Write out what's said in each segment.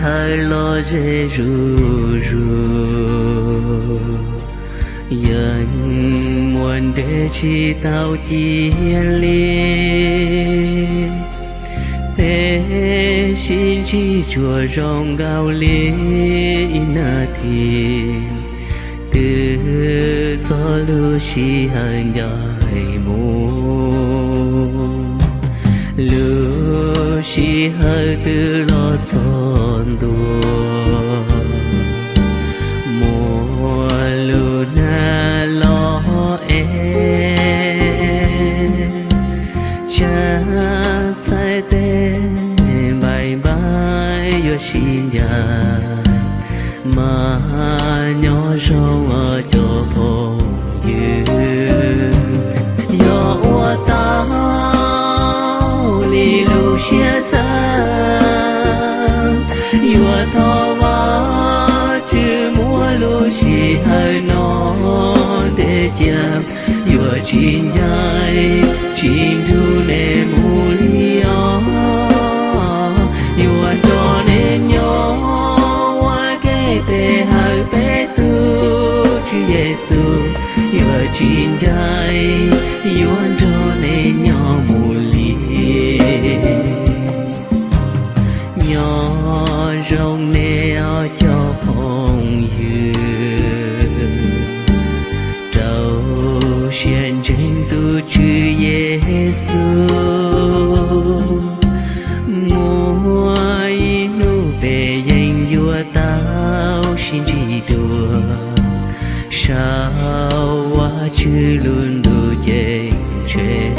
hawm los ze zuj zus, yeej muaj nres tsis tau cia li. Peb sib ntsib tsuas zoo nkaus li ib nas this, twb txog lub sij hawm ncaim mus, lub sij hawm twb los txog ntua, muaj lub nag los es tsam txhais tes npaim npaim yuav sib ncaim, mas nyob zoo os cov phooj ywg. Yog ua tau li lub siab xav, yuav thov Vajtswv muab lub sij hawm no ntes cia, yuav tsis ncaim tsis nrug nej mus li os. Yuav nrog nej nyob ua ke pe hawm peb tus Tswv Yexus, yuav tsis ncaim, yuav nrog nej nyob mus li. Nyob zoo nej os cov phooj ywg, rau siab ntseeg tus Tswv Yexus, muaj ib hnub peb yeej yuav tau sib ntsib dua saum Vajtswv lub ntuj ceeb tshev.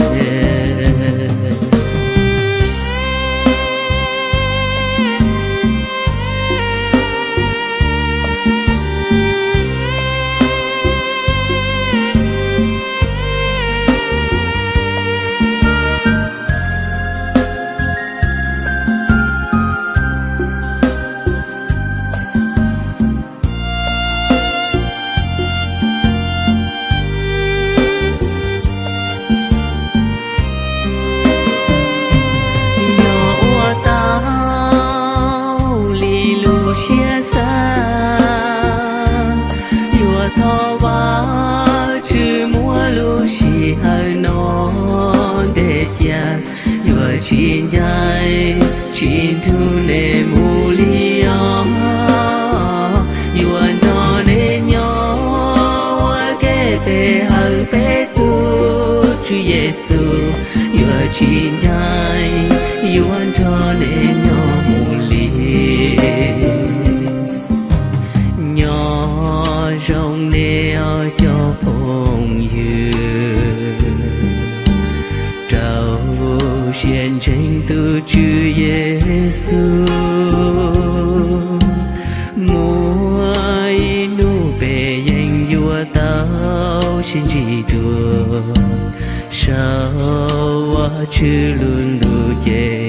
Yog ua tau li lub siab xav, yuav thov Vajtswv muab lub sij hawm no ntes cia, yuav tsis ncaim tsis nrug nej mus li os. Yuav nrog nej nyob ua ke pe hawm peb tus Tswv Yexus, yuav tsis ncaim, yuav nrog nej nyob mus li. Nyob zoo nej os cov phooj ywg, rau siab ntseeg tus Tswv Yexus, muaj ib hnub peb yeej yuav tau sib ntsib dua saum Vajtswv lub ntuj ceeb